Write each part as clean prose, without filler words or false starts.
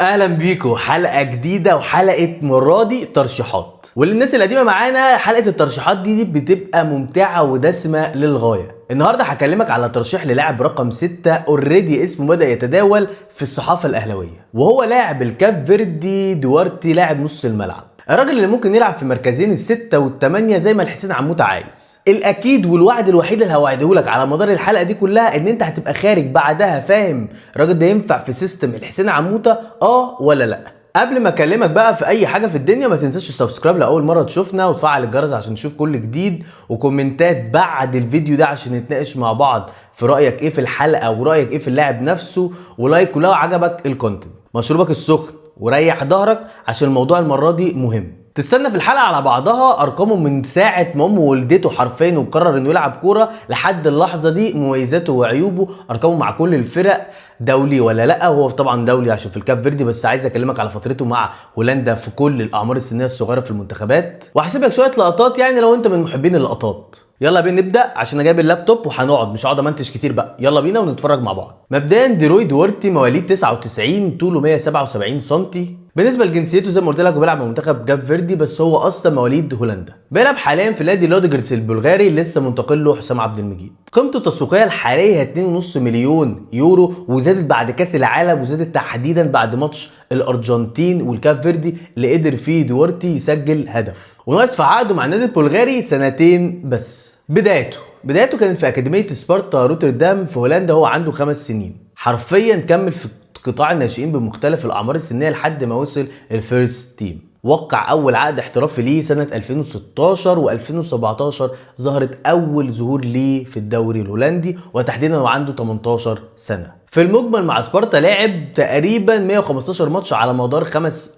اهلا بيكم حلقة جديدة وحلقه المرة دي ترشيحات. وللناس القديمة معانا حلقة الترشيحات دي بتبقى ممتعة ودسمه للغاية. النهارده هكلمك على ترشيح للاعب رقم 6 already اسمه بدا يتداول في الصحافة الاهلاوية، وهو لاعب الكاب فيردي دوارتي، لاعب نص الملعب، الراجل اللي ممكن يلعب في مركزين الستة والثمانية زي ما الحسين عموتة عايز. الاكيد والوعد الوحيد اللي هوعده لك على مدار الحلقة دي كلها ان انت هتبقى خارج بعدها فاهم الراجل ده ينفع في system الحسين عموتة ولا لا. قبل ما اكلمك بقى في اي حاجة في الدنيا ما تنساش ال subscribe لاول مرة تشوفنا وتفعل الجرس عشان تشوف كل جديد، وكومنتات بعد الفيديو ده عشان نتناقش مع بعض في رايك ايه في الحلقة ورايك ايه في اللاعب نفسه، و like ولو عجبك ال content. مشروبك السخن وريح ظهرك عشان الموضوع المرة دي مهم. تستنى في الحلقة على بعضها ارقامه من ساعة ما امه ولدته حرفيا وقرر انه يلعب كورة لحد اللحظة دي، مميزاته وعيوبه، ارقامه مع كل الفرق، دولي ولا لا. هو طبعا دولي عشان في الكاب فيردي، بس عايز اكلمك على فترته مع هولندا في كل الاعمار السنية الصغيرة في المنتخبات، وهسيب لك شوية لقطات يعني لو انت من محبين اللقطات. يلا بينا نبدا عشان انا جايب اللابتوب وهنقعد، مش هقعد امنتج كتير بقى. يلا بينا ونتفرج مع بعض. مبدئيا ديروي دوارتي مواليد 99، طوله 177 سم. بالنسبة لجنسيته زي ما قلت لك هو بيلعب مع منتخب كاب فيردي، بس هو اصلا مواليد هولندا. بيلعب حاليا في نادي لودوجوريتس البلغاري اللي لسه منتقل له حسام عبد المجيد. قيمته التسويقية الحالية 2.5 مليون يورو، وزادت بعد كاس العالم، وزادت تحديدا بعد ماتش الارجنتين والكاب فيردي اللي قدر فيه دوارتي يسجل هدف. وناقص في عقده مع النادي البلغاري سنتين بس. بدايته كانت في اكاديمية سبارتا روتردام في هولندا، هو عنده 5 سنين. حرفيا كمل في قطاع الناشئين بمختلف الاعمار السنية لحد ما وصل ال first team. وقع اول عقد احترافي ليه سنة 2016، و2017 ظهرت اول ظهور ليه في الدوري الهولندي، وتحديدا وعنده 18 سنة. في المجمل مع سبارتا لعب تقريبا 115 ماتش على مدار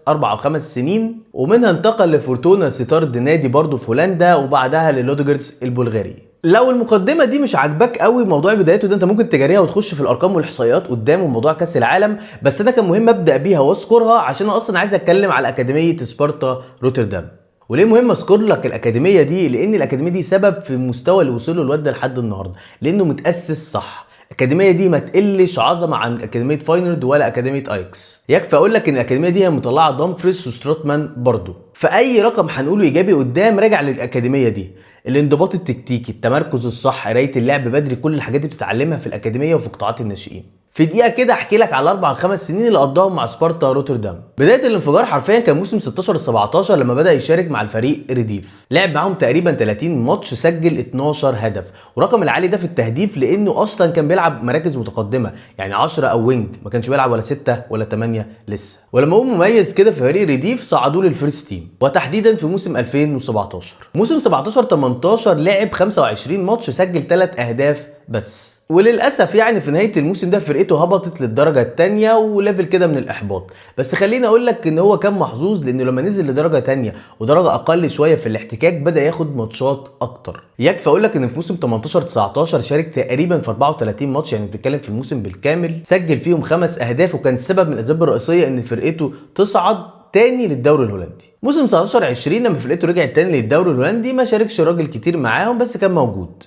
4 او 5 سنين، ومنها انتقل لفورتونا سيتارد نادي برضه في هولندا، وبعدها للودوجوريتس البلغاري. لو المقدمة دي مش عاجباك قوي موضوع بدايته ده، انت ممكن تجاريها وتخش في الارقام والاحصائيات قدام وموضوع كاس العالم، بس انا كان مهم ابدا بيها واذكرها عشان انا اصلا عايز اتكلم على اكاديمية سبارتا روتردام. وليه مهم اذكر لك الاكاديمية دي؟ لان الاكاديمية دي سبب في المستوى اللي وصل له الواد ده لحد النهارده، لانه متاسس صح. الاكاديمية دي ما تقلش عظمه عن اكاديمية فاينورد ولا اكاديمية اياكس. يكفي اقول لك ان الاكاديمية دي هي مطلعه دومفريس وستروتمان برضو. فاي رقم هنقوله ايجابي قدام راجع للاكاديميه دي. الانضباط التكتيكي، التمركز الصح، قرايه اللعب بدري، كل الحاجات دي بتتعلمها في الاكاديمية وفي قطاعات الناشئين. في دقيقة كده احكي لك على 4 5 سنين اللي قضاهم مع سبارتا روتردام. بداية الانفجار حرفيا كان موسم 16 17 لما بدا يشارك مع الفريق رديف، لعب معاهم تقريبا 30 ماتش، سجل 12 هدف، ورقم العالي ده في التهديف لانه اصلا كان بيلعب مراكز متقدمة، يعني 10 او wing، ما كانش بيلعب ولا 6 ولا 8 لسه. ولما هو مميز كده في فريق رديف صعدوه لل first team، وتحديدا في موسم 2017. موسم 17 18 لعب 25 ماتش، سجل 3 اهداف بس، وللاسف يعني في نهاية الموسم ده فرقته هبطت للدرجة الثانية و level كده من الاحباط. بس خليني اقول لك ان هو كان محظوظ، لانه لما نزل لدرجة ثانية ودرجة اقل شوية في الاحتكاك بدا ياخد ماتشات اكتر. يكفي اقول لك ان في موسم 18 19 شارك تقريبا في 34 ماتش، يعني بتتكلم في الموسم بالكامل، سجل فيهم 5 اهداف، وكان سبب من الاسباب الرئيسية ان فرقته تصعد تاني للدوري الهولندي. موسم 19 20 لما فرقته رجعت تاني للدوري الهولندي ما شاركش الراجل كتير معاهم، بس كان موجود.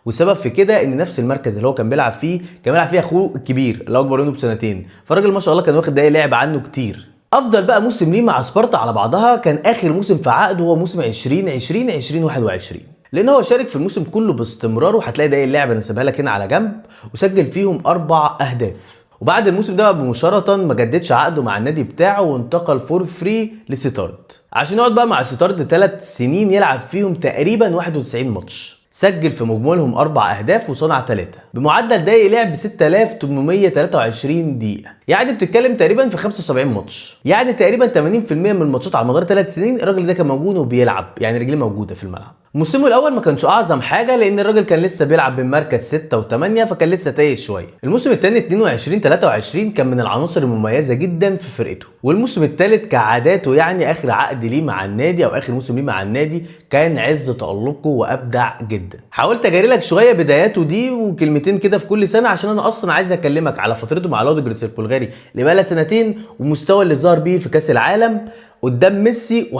والسبب في كده ان نفس المركز اللي هو كان بيلعب فيه كان بيلعب فيه اخوه الكبير اللي هو اكبر منه بسنتين، فالراجل ما شاء الله كان واخد دقايق لعب عنه كتير. افضل بقى موسم ليه مع سبارتا على بعضها كان اخر موسم في عقده، هو موسم 2020 2021، لان هو شارك في الموسم كله باستمرار، وهتلاقي دقايق اللعب انا سيبها لك هنا على جنب، وسجل فيهم 4 اهداف. وبعد الموسم ده مباشرة ما جددش عقده مع النادي بتاعه وانتقل for free لسيتارد، عشان يقعد بقى مع سيتارد 3 سنين يلعب فيهم تقريبا 91 ماتش، سجل في مجملهم 4 اهداف وصنع 3، بمعدل دقايق لعب 6823 دقيقة، يعني بتتكلم تقريبا في 75 ماتش، يعني تقريبا 80% من الماتشات على مدار 3 سنين الراجل ده كان موجود وبيلعب، يعني رجليه موجودة في الملعب. موسمه الاول ما كانش اعظم حاجة لان الراجل كان لسه بيلعب من مركز 6 و8، فكان لسه تايه شوية. الموسم الثاني 22 23 كان من العناصر المميزة جدا في فرقته. والموسم الثالث كعاداته يعني اخر عقد ليه مع النادي او اخر موسم ليه مع النادي كان عز تالقه وابدع جدا. حاولت اجاري لك شوية بداياته دي وكلمتين كده في كل سنة عشان انا اصلا عايز اكلمك على فترته مع لودوجوريتس البلغاري اللي بقى لها سنتين، ومستوى اللي ظهر بيه في كاس العالم قدام ميسي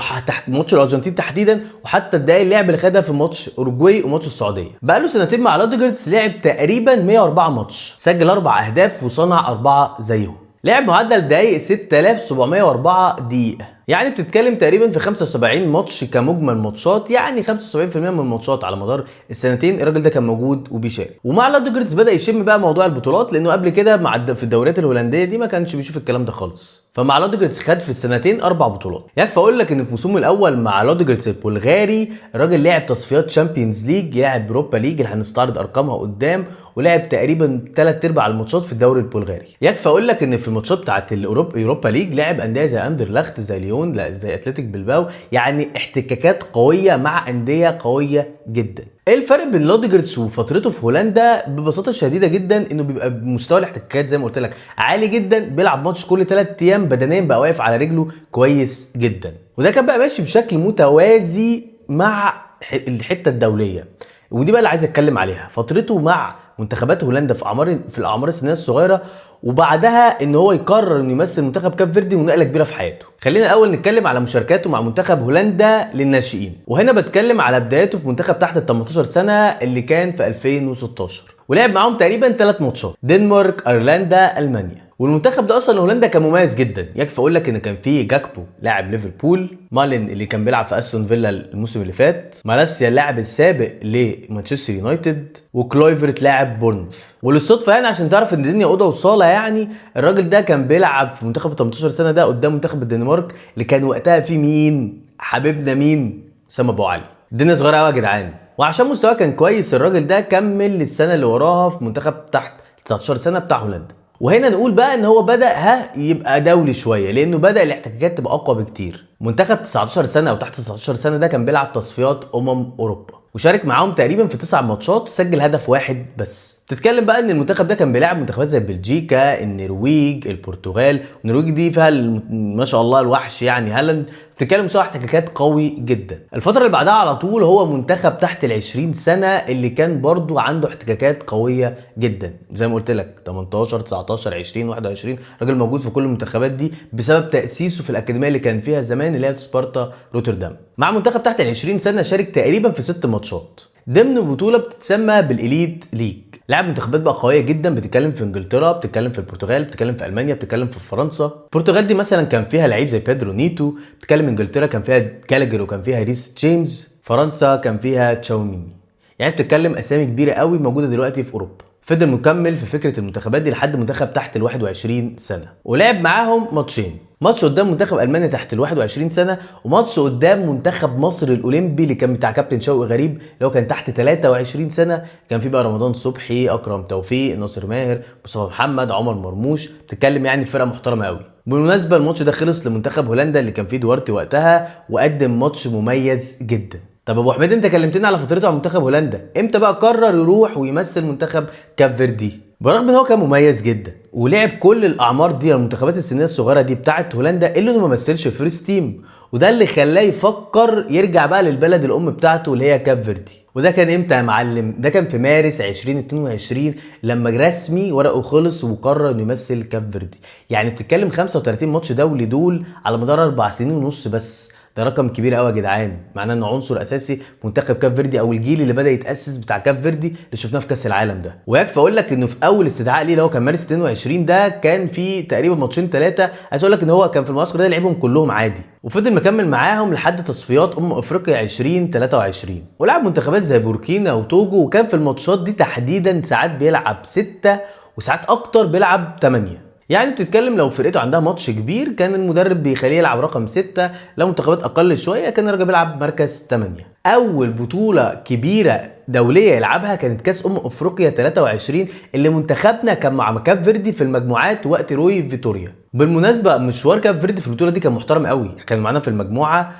وماتش الارجنتين تحديدا، وحتى الدقايق اللعب اللي خدها في ماتش اوروجواي وماتش السعودية. بقى له سنتين مع لودوجوريتس لعب تقريبا 104 ماتش، سجل 4 اهداف وصنع 4 زيهم. لعب معدل دقايق 6704 دقيقة، يعني بتتكلم تقريبا في 75 ماتش كمجمل ماتشات، يعني 75% من الماتشات على مدار السنتين الراجل ده كان موجود وبيشارك. ومع لودوجوريتس بدا يشم بقى موضوع البطولات، لانه قبل كده مع في الدوريات الهولندية دي ما كانش بيشوف الكلام ده خالص. فمع لودوجوريتس خد في السنتين 4 بطولات. يكفي اقول لك ان في موسمه الاول مع لودوجوريتس البلغاري الراجل لعب تصفيات Champions League، لعب Europa League اللي هنستعرض ارقامها قدام، ولعب تقريبا 3/4 الماتشات في الدوري البلغاري. يكفي اقول لك ان في الماتشات بتاعت Europa League لعب اندية زي اندرلخت، زي ليون، لا زي اتلتيك بلباو، يعني احتكاكات قوية مع اندية قوية جدا. ايه الفرق بين لودوجوريتس وفترته في هولندا؟ ببساطة شديدة جدا انه بيبقى بمستوى الاحتكاكات زي ما قلت لك عالي جدا، بيلعب ماتش كل 3 ايام، بدنيا بقى واقف على رجله كويس جدا، وده كان بقى ماشي بشكل متوازي مع الحتة الدولية. ودي بقى اللي عايز اتكلم عليها، فترته مع منتخبات هولندا في الاعمار السنية الصغيرة، وبعدها ان هو يقرر انه يمثل منتخب كاب فيردي، ونقله كبيرة في حياته. خلينا الاول نتكلم على مشاركاته مع منتخب هولندا للناشئين، وهنا بتكلم على بدايته في منتخب تحت ال 18 سنة اللي كان في 2016، ولعب معاهم تقريبا 3 ماتشات: دنمارك، ايرلندا، المانيا. والمنتخب ده اصلا هولندا كان مميز جدا، يكفي اقول لك ان كان فيه جاكبو لاعب ليفربول، مالين اللي كان بيلعب في استون فيلا الموسم اللي فات، مالاسيا اللاعب السابق لمانشستر يونايتد، وكلويفرت لاعب بورنموث. وللصدفه يعني عشان تعرف ان الدنيا اوضة وصاله، يعني الراجل ده كان بيلعب في منتخب 18 سنة ده قدام منتخب الدنمارك اللي كان وقتها فيه مين؟ حبيبنا مين؟ اسامة ابو علي. الدنيا صغيرة قوي يا جدعان. وعشان مستواه كان كويس الراجل ده كمل للسنة اللي وراها في منتخب تحت 19 سنة بتاع هولندا. وهنا نقول بقى ان هو بدا يبقى دولي شوية، لانه بدا الاحتكاكات تبقى اقوى بكتير. منتخب 19 سنة او تحت 19 سنة ده كان بيلعب تصفيات اوروبا، وشارك معاهم تقريبا في 9 ماتشات وسجل هدف واحد بس. تتكلم بقى ان المنتخب ده كان بيلعب منتخبات زي بلجيكا، النرويج، البرتغال. النرويج دي فيها ما شاء الله الوحش يعني هالاند. بتتكلم مستوى احتكاكات قوي جدا. الفترة اللي بعدها على طول هو منتخب تحت ال 20 سنة اللي كان برضو عنده احتكاكات قوية جدا، زي ما قلت لك 18 19 20 21، راجل موجود في كل المنتخبات دي بسبب تاسيسه في الاكاديمية اللي كان فيها زمان اللي هي سبارتا روتردام. مع منتخب تحت ال 20 سنة شارك تقريبا في 6 ماتشات ضمن بطوله بتتسمى بال Elite League. لعب منتخبات بقى قوية جدا، بتتكلم في انجلترا، بتتكلم في البرتغال، بتتكلم في المانيا، بتتكلم في فرنسا. البرتغال دي مثلا كان فيها لعيب زي بيدرو نيتو، بتتكلم انجلترا كان فيها جالاجر وكان فيها ريس جيمس، فرنسا كان فيها تشاوميني. يعني بتتكلم اسامي كبيرة قوي موجودة دلوقتي في اوروبا. فضل مكمل في فكرة المنتخبات دي لحد منتخب تحت ال 21 سنة، ولعب معاهم ماتشين، ماتش قدام منتخب المانيا تحت ال 21 سنة، وماتش قدام منتخب مصر الاولمبي اللي كان بتاع كابتن شوقي غريب اللي هو كان تحت 23 سنة. كان في بقى رمضان صبحي، اكرم توفيق، ناصر ماهر، مصطفى محمد، عمر مرموش. بتتكلم يعني فرقه محترمه قوي. بالمناسبة الماتش ده خلص لمنتخب هولندا اللي كان فيه دوارتي وقتها، وقدم ماتش مميز جدا. طب ابو حميد انت كلمتني على فترته على منتخب هولندا، امتى بقى قرر يروح ويمثل منتخب كاب فيردي؟ برغم ان هو كان مميز جدا ولعب كل الاعمار دي المنتخبات السنية الصغيرة دي بتاعه هولندا، الا انه ما مثلش first team، وده اللي خلاه يفكر يرجع بقى للبلد الام بتاعته اللي هي كاب فيردي. وده كان امتى يا معلم؟ ده كان في مارس 2022 لما رسمي ورقة خلص وقرر انه يمثل كاب فيردي. يعني بتتكلم 35 ماتش دولي دول على مدار 4 سنين ونص بس، ده رقم كبير قوي يا جدعان، معناه انه عنصر اساسي في منتخب كاب فيردي او الجيل اللي بدا يتاسس بتاع كاب فيردي اللي شفناه في كاس العالم ده. ويكفي اقول لك انه في اول استدعاء ليه اللي هو كان مارس 22 ده كان في تقريبا ماتشين 3، عايز اقول لك ان هو كان في المعسكر ده لعبهم كلهم عادي، وفضل مكمل معاهم لحد تصفيات افريقيا 2023، ولعب منتخبات زي بوركينا وتوجو، وكان في الماتشات دي تحديدا ساعات بيلعب 6 وساعات اكتر بيلعب 8. يعني بتتكلم لو فرقته عندها ماتش كبير كان المدرب بيخليه يلعب رقم 6، لو منتخبات اقل شوية كان الراجل بيلعب مركز 8. اول بطوله كبيرة دولية يلعبها كانت كاس افريقيا 23 اللي منتخبنا كان مع كاب فيردي في المجموعات وقت روي فيتوريا. بالمناسبة مشوار كاب فيردي في البطولة دي كان محترم قوي، كان معانا في المجموعة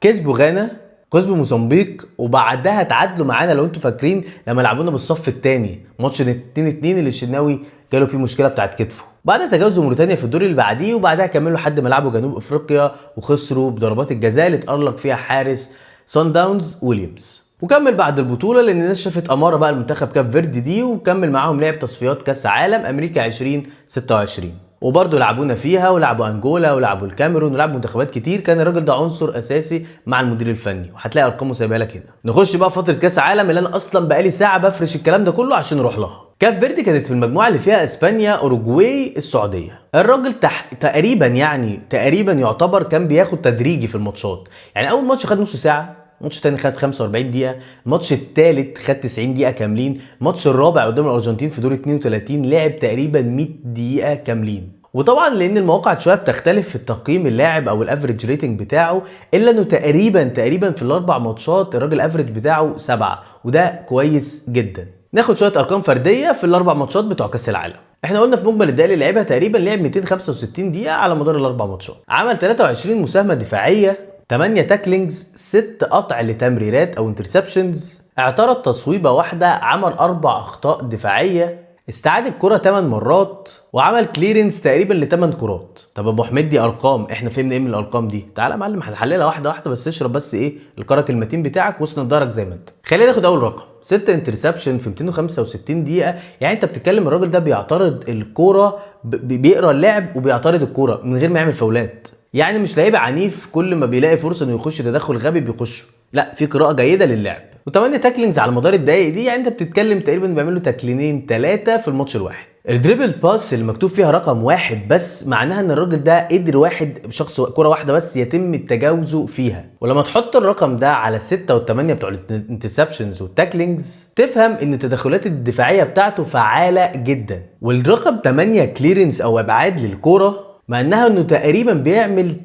كسبوا غانا، كسبوا موزمبيق، وبعدها تعادلوا معانا لو انتوا فاكرين لما لعبونا بالصف الثاني ماتش 2-2 اللي الشناوي جاله فيه مشكلة بتاعت كتفه. بعدها تجاوزوا موريتانيا في الدور اللي بعديه، وبعدها كملوا لحد ما لعبوا جنوب افريقيا وخسروا بضربات الجزاء اللي اتألق فيها حارس سان داونز ويليامز. وكمل بعد البطولة لان الناس شافت اماره بقى المنتخب كاب فيردي دي، وكمل معاهم لعب تصفيات كاس عالم امريكا 2026، وبرضه لعبونا فيها ولعبوا انجولا ولعبوا الكاميرون ولعبوا منتخبات كتير. كان الراجل ده عنصر اساسي مع المدير الفني، وهتلاقي ارقامه سايبها لك هنا. نخش بقى فترة كاس عالم اللي انا اصلا بقالي ساعة بفرش الكلام ده كله عشان نروح لها. كاب فيردي كانت في المجموعة اللي فيها اسبانيا، اوروجواي، السعوديه. الراجل تقريبا يعني تقريبا يعتبر كان بياخد تدريجي في الماتشات. يعني اول ماتش خد نص ساعه، الماتش الثاني خد 45 دقيقه، الماتش الثالث خد 90 دقيقة كاملين، الماتش الرابع قدام الارجنتين في دور 32 لعب تقريبا 100 دقيقة كاملين. وطبعا لان المواقع شوية بتختلف في التقييم اللاعب او ال average rating بتاعه، الا انه تقريبا تقريبا في الاربع ماتشات الراجل average بتاعه 7، وده كويس جدا. ناخد شوية ارقام فردية في الاربع ماتشات بتوع كاس العالم. احنا قلنا في مجمل الدقائق اللي لعبها تقريبا لعب 265 دقيقة على مدار الاربع ماتشات، عمل 23 مساهمة دفاعيه، 8 tacklings، 6 قطع لتمريرات او interceptions، اعترض تصويبه واحده، عمل 4 اخطاء دفاعيه، استعاد الكرة 8 مرات، وعمل clearance تقريبا ل 8 كرات. طب ابو حميد دي ارقام، احنا فهمنا ايه من الارقام دي؟ تعالى يا معلم هنحللها واحدة واحده، بس اشرب بس ايه الكرك المتين بتاعك واسند ظهرك زي ما انت. خلينا ناخد اول رقم، 6 interception في 265 دقيقه. يعني انت بتتكلم الراجل ده بيعترض الكوره، بيقرا اللعب وبيعترض الكورة من غير ما يعمل فاولات. يعني مش لعيب عنيف كل ما بيلاقي فرصة انه يخش تدخل غبي بيخش، لا، في قراءة جيدة للعب. و8 tacklings على مدار الدقايق دي، يعني انت بتتكلم تقريبا بيعمل له تاكلينين 3 في الماتش الواحد. ال dribble pass اللي مكتوب فيها رقم واحد بس معناها ان الراجل ده قدر واحد شخص كرة واحدة بس يتم تجاوزه فيها. ولما تحط الرقم ده على الستة والثمانية بتوع ال interceptions وال tacklings تفهم ان التدخلات الدفاعية بتاعته فعالة جدا. والرقم 8 clearance او ابعاد للكرة مع انها انه تقريبا بيعمل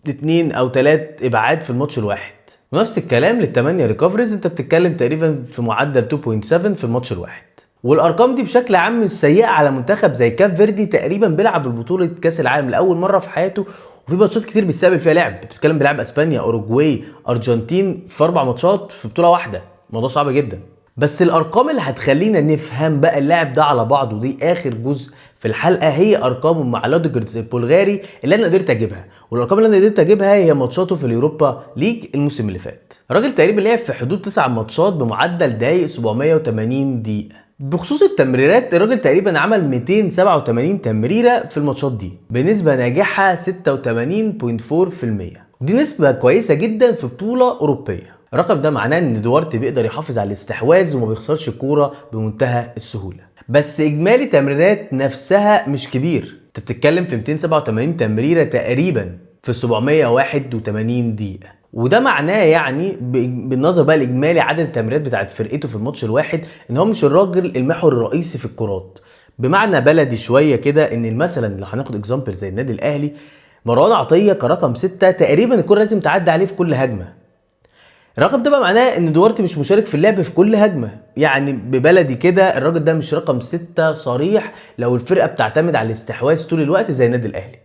2 او 3 ابعاد في الماتش الواحد. ونفس الكلام للثمانية recoveries، انت بتتكلم تقريبا في معدل 2.7 في الماتش الواحد. والارقام دي بشكل عام مش سيئه على منتخب زي كاب فيردي، تقريبا بيلعب ببطولة كاس العالم لاول مرة في حياته، وفي ماتشات كتير بيستقبل فيها لعب. بتتكلم بيلعب اسبانيا، اوروجواي، ارجنتين في 4 ماتشات في بطوله واحده، الموضوع صعب جدا. بس الارقام اللي هتخلينا نفهم بقى اللاعب ده على بعضه، ودي اخر جزء في الحلقه، هي ارقامه مع لودوجوريتس البلغاري اللي انا قدرت اجيبها. والارقام اللي انا قدرت اجيبها هي ماتشاته في ال Europa League الموسم اللي فات. الراجل تقريبا لعب في حدود 9 ماتشات بمعدل دقايق 780 دقيقة. بخصوص التمريرات الراجل تقريبا عمل 287 تمريره في الماتشات دي بنسبة ناجحة 86.4%، ودي نسبه كويسة جدا في بطوله اوروبية. الرقم ده معناه ان دوارتي بيقدر يحافظ على الاستحواذ وما بيخسرش الكورة بمنتهى السهولة. بس اجمالي تمريرات نفسها مش كبير، انت بتتكلم في 287 تمريره تقريبا في 781 دقيقة. وده معناه يعني بالنظر بقى لاجمالي عدد التمريرات بتاعت فرقته في الماتش الواحد ان هو مش الراجل المحور الرئيسي في الكرات. بمعنى بلدي شوية كده ان مثلا لو هناخد example زي النادي الاهلي، مروان عطية كرقم 6 تقريبا الكره لازم تعدي عليه في كل هجمة. الرقم ده بقى معناه ان دوارتي مش مشارك في اللعب في كل هجمة. يعني ببلدي كده الراجل ده مش رقم 6 صريح لو الفرقة بتعتمد على الاستحواذ طول الوقت زي النادي الاهلي،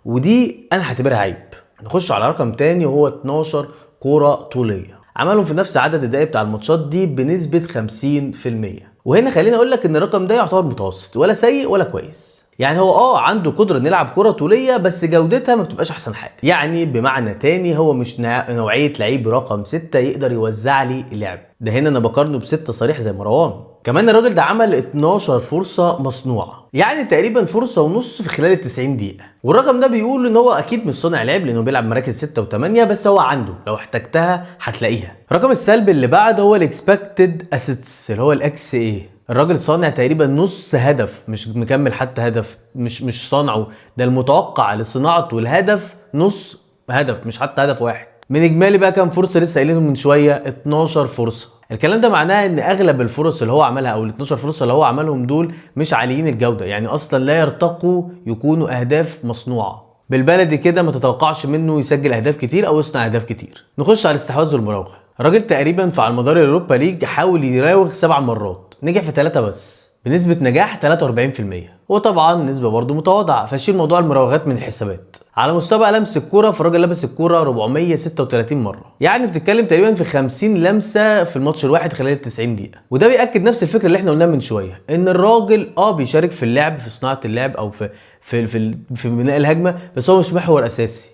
ودي انا هعتبرها عيب. نخش على رقم تاني وهو 12 كورة طوليه، عملهم في نفس عدد الدقايق بتاع الماتشات دي بنسبة 50%. وهنا خليني اقول لك ان الرقم ده يعتبر متوسط، ولا سيء ولا كويس. يعني هو عنده قدره انه يلعب كره طوليه بس جودتها ما بتبقاش احسن حاجه. يعني بمعنى تاني هو مش نوعية لعيب رقم 6 يقدر يوزع لي اللعب ده. هنا انا بقارنه ب6 صريح زي مروان. كمان الراجل ده عمل 12 فرصة مصنوعة، يعني تقريبا فرصة ونص في خلال ال 90 دقيقة. والرقم ده بيقول ان هو اكيد مش صانع لعب لانه بيلعب مراكز 6 و8، بس هو عنده لو احتجتها هتلاقيها. الرقم السلبي اللي بعده هو ال expected assists اللي هو ال xA. الراجل صانع تقريبا نص هدف، مش مكمل حتى هدف، مش صانعه، ده المتوقع لصناعته الهدف نص هدف، مش حتى هدف واحد. من اجمالي بقى كام فرصة لسه قايلينهم من شوية؟ 12 فرصة. الكلام ده معناه ان اغلب الفرص اللي هو عملها او ال 12 فرصة اللي هو عملهم دول مش عاليين الجودة، يعني اصلا لا يرتقوا يكونوا اهداف مصنوعة. بالبلدي كده ما تتوقعش منه يسجل اهداف كتير او يصنع اهداف كتير. نخش على الاستحواذ والمراوغه. الراجل تقريبا في على مدار ال Europa League حاول يراوغ 7 مرات، نجح في 3 بس بنسبة نجاح 43%، وطبعا نسبة برضه متواضعة، فشيل موضوع المراوغات من الحسابات. على مستوى بقى لمس الكرة، فالراجل لمس الكرة 436 مرة، يعني بتتكلم تقريبا في 50 لمسة في الماتش الواحد خلال ال 90 دقيقة. وده بيأكد نفس الفكرة اللي احنا قلناها من شوية، ان الراجل بيشارك في اللعب، في صناعة اللعب او في في في, في بناء الهجمة، بس هو مش محور اساسي.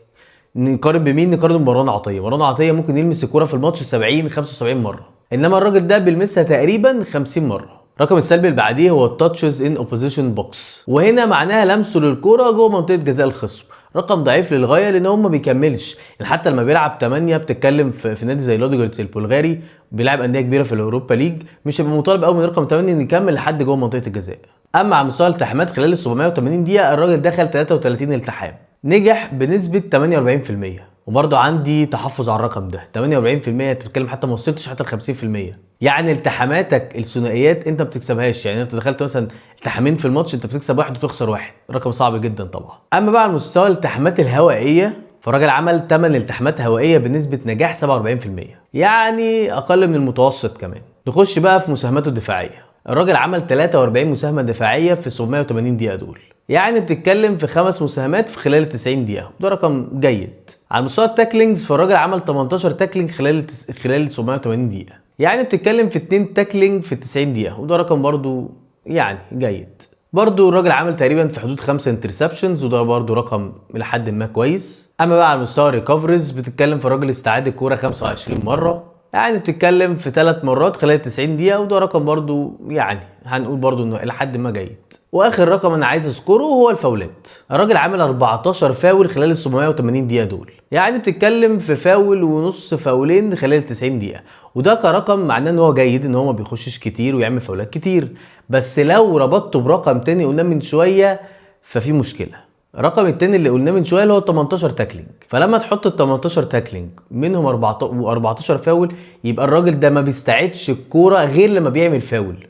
نقارن بمين؟ نقارن بمروان عطية. مروان عطية ممكن يلمس الكرة في الماتش 70 75 مرة، انما الراجل ده بيلمسها تقريبا 50 مرة. الرقم السلبي اللي بعديه هو ال touches in opposition box، وهنا معناها لمسه للكرة جوه منطقة جزاء الخصم. رقم ضعيف للغاية لان هو ما بيكملش. يعني حتى لما بيلعب 8 بتتكلم في نادي زي لودوجوريتس البلغاري بيلعب اندية كبيرة في ال Europa League، مش هيبقى مطالب قوي من رقم 8 ان يكمل لحد جوه منطقة الجزاء. اما على مستوى الالتحامات خلال ال 780 دقيقة الراجل دخل 33 التحام، نجح بنسبة 48%. وبرضه عندي تحفظ على الرقم ده 48%، انت بتتكلم حتى ما وصلتش حتى ل 50%. يعني التحاماتك الثنائيات انت ما بتكسبهاش، يعني انت دخلت مثلا التحامين في الماتش انت بتكسب واحد وتخسر واحد، رقم صعب جدا طبعا. اما بقى على مستوى الالتحامات الهوائية فالراجل عمل 8 التحامات هوائية بنسبة نجاح 47%، يعني اقل من المتوسط كمان. نخش بقى في مساهماته الدفاعية، الراجل عمل 43 مساهمة دفاعية في 780 دقيقة دول، يعني بتتكلم في 5 مساهمات في خلال 90 دقيقة، ده رقم جيد. على مستوى ال tacklings فالراجل عمل 18 tackling خلال 780 دقيقة، يعني بتتكلم في 2 tackling في 90 دقيقة، وده رقم برضو يعني جيد. برضو الراجل عمل تقريبا في حدود 5 interceptions، وده برضو رقم الى حد ما كويس. اما بقى على مستوى ال recoveries بتتكلم في الراجل استعاد الكورة 25 مرة، يعني بتتكلم في 3 مرات خلال 90 دقيقة، وده رقم برضو يعني هنقول برضو انه الى حد ما جيد. واخر رقم انا عايز اذكره هو الفاولات، الراجل عامل 14 فاول خلال ال 780 دقيقة دول، يعني بتتكلم في فاول ونص فاولين خلال 90 دقيقة، وده كرقم معناه ان هو جيد، ان هو ما بيخشش كتير ويعمل فاولات كتير. بس لو ربطته برقم تاني قلناه من شوية ففي مشكلة. الرقم التاني اللي قلناه من شوية اللي هو 18 tackling، فلما تحط ال 18 tackling منهم 14 فاول، يبقى الراجل ده ما بيستعيدش الكورة غير لما بيعمل فاول.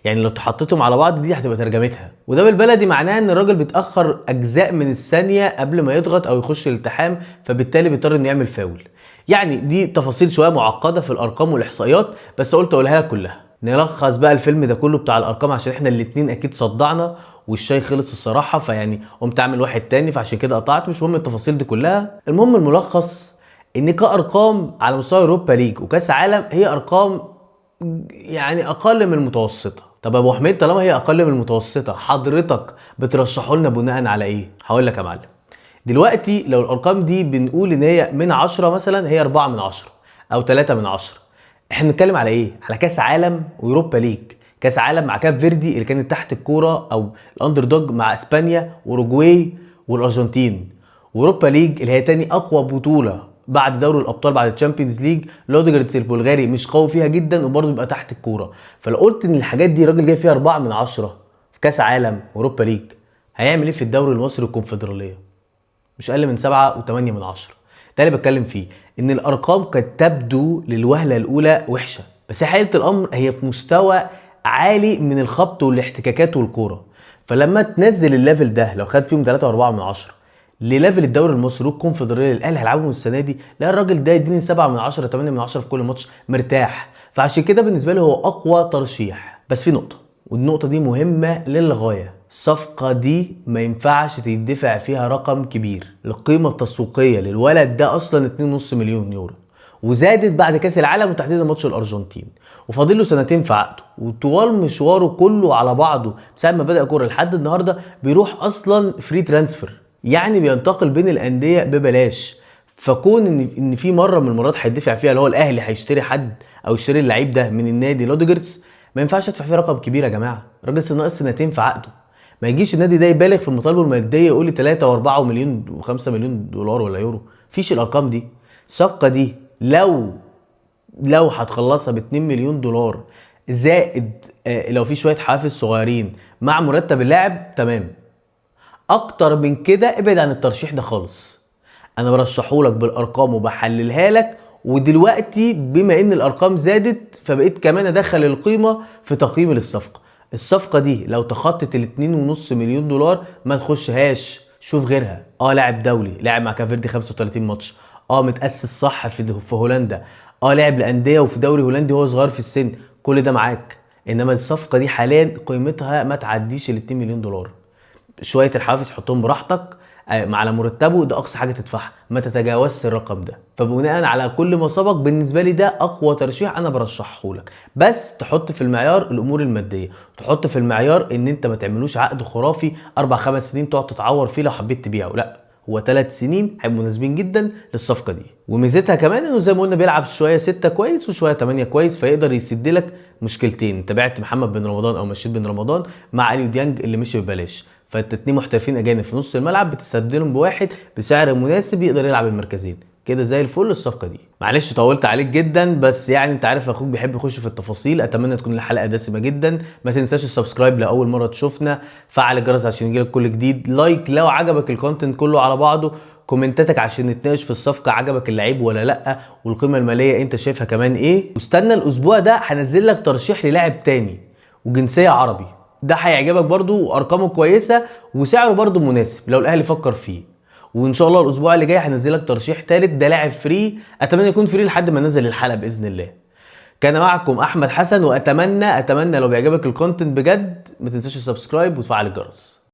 يعني لو حطيتهم على بعض دي هتبقى ترجمتها، وده بالبلدي معناه ان الراجل بيتاخر اجزاء من الثانية قبل ما يضغط او يخش الالتحام، فبالتالي بيضطر انه يعمل فاول. يعني دي تفاصيل شوية معقدة في الارقام والاحصائيات، بس قلت اقولها لك كلها. نلخص بقى الفيلم ده كله بتاع الارقام عشان احنا الاتنين اكيد صدعنا والشاي خلص الصراحة، فيعني قمت اعمل واحد تاني فعشان كده قطعت. مش مهم التفاصيل دي كلها، المهم الملخص ان كارقام على مستوى Europa League وكاس عالم هي ارقام يعني اقل من المتوسطة. طب يا ابو حميد طالما هي اقل من المتوسطة حضرتك بترشحوا لنا بناء على ايه؟ هقول لك يا معلم، دلوقتي لو الارقام دي بنقول ان هي من 10 مثلا، هي 4 من 10 او 3 من 10، احنا بنتكلم على ايه؟ على كاس عالم و Europa League. كاس عالم مع كاب فيردي اللي كانت تحت الكورة او ال underdog مع اسبانيا واوروجواي والارجنتين، و Europa League اللي هي تاني اقوى بطوله بعد دوري الابطال بعد ال Champions League، لودوجريتس البلغاري مش قوي فيها جدا وبرضه بيبقى تحت الكورة. فلو قلت ان الحاجات دي الراجل جاي فيها 4 من 10 في كاس عالم و Europa League، هيعمل ايه في الدوري المصري والكونفدراليه؟ مش اقل من 7 و8 من 10. ده اللي بتكلم فيه، ان الارقام قد تبدو للوهلة الاولى وحشة، بس حقيقة الامر هي في مستوى عالي من الخبط والاحتكاكات والكوره. فلما تنزل ال level ده لو خد فيهم 3 و4 من 10 ل level الدوري المصري والكونفدراليه اللي الاهلي هيلعبهم السنة دي، لا الراجل ده يديني 7 من 10 8 من 10 في كل ماتش مرتاح. فعشان كده بالنسبة لي هو اقوى ترشيح. بس في نقطة، والنقطة دي مهمة للغاية، الصفقة دي ما ينفعش تدفع فيها رقم كبير. القيمة التسويقية للولد ده اصلا 2.5 مليون يورو، وزادت بعد كاس العالم وتحديدا ماتش الارجنتين، وفاضل له سنتين في عقده، وطوال مشواره كله على بعضه من ساعة ما بدا كورة لحد النهارده بيروح اصلا free transfer، يعني بينتقل بين الاندية ببلاش. فكون ان في مرة من المرات هيدفع فيها اللي هو الاهلي هيشتري حد او يشتري اللعيب ده من النادي لودوجريتس، ما ينفعش ادفع فيه رقم كبير يا جماعة. الراجل لسه ناقص سنتين في عقده، ما يجيش النادي ده يبالغ في المطالبة المادية يقول لي 3 و4 مليون و5 مليون دولار ولا يورو، مفيش الارقام دي. الصفقة دي لو هتخلصها ب 2 مليون دولار زائد لو في شوية حوافز صغيرين مع مرتب اللاعب تمام. اكتر من كده ابعد عن الترشيح ده خالص. انا برشحهولك بالارقام وبحللها لك، ودلوقتي بما ان الارقام زادت فبقيت كمان ادخل القيمة في تقييم للصفقه. الصفقة دي لو تخطت ال 2.5 مليون دولار ما تخشهاش، شوف غيرها. لاعب دولي، لاعب مع كافيردي 35 ماتش، متاسس صح في هولندا، لاعب لانديه وفي دوري هولندي وهو صغير في السن، كل ده معاك. انما الصفقة دي حاليا قيمتها ما تعديش ال 2 مليون دولار. شوية الحوافز حطهم براحتك على مرتبه، ده اقصى حاجة تدفعها، ما تتجاوزش الرقم ده. فبناء على كل ما سبق بالنسبة لي ده اقوى ترشيح انا برشحه لك، بس تحط في المعيار الامور المادية، تحط في المعيار ان انت ما تعملوش عقد خرافي 4 5 سنين تقعد تتعور فيه لو حبيت تبيعه، لا هو 3 سنين هيبقوا مناسبين جدا للصفقه دي. وميزتها كمان انه زي ما قلنا بيلعب شوية 6 كويس وشوية 8 كويس، فيقدر يسد لك مشكلتين. انت بعت محمد بن رمضان او مشيت بن رمضان مع اليو ديانج اللي مشي ببلاش، فانت 2 محترفين اجانب في نص الملعب بتستبدلهم بواحد بسعر مناسب يقدر يلعب المركزين كده زي الفل. الصفقة دي معلش طولت عليك جدا، بس يعني انت عارف اخوك بيحب يخش في التفاصيل. اتمنى تكون الحلقة دسمة جدا. ما تنساش ال subscribe لاول مرة تشوفنا، فعل الجرس عشان يجيلك كل جديد، like لو عجبك ال content كله على بعضه، كومنتاتك عشان نتناقش في الصفقة عجبك اللعيب ولا لا، والقيمة المالية انت شايفها كمان ايه. واستنى الاسبوع ده هنزل لك ترشيح للاعب تاني وجنسيه عربي، ده هيعجبك برضو وارقامه كويسة وسعره برضو مناسب لو الاهلي فكر فيه. وان شاء الله الاسبوع اللي جاي هنزل لك ترشيح ثالث، ده لاعب free، اتمنى يكون free لحد ما ننزل الحلقة باذن الله. كان معكم احمد حسن، واتمنى لو بيعجبك ال content بجد ما تنساش ال subscribe وتفعل الجرس.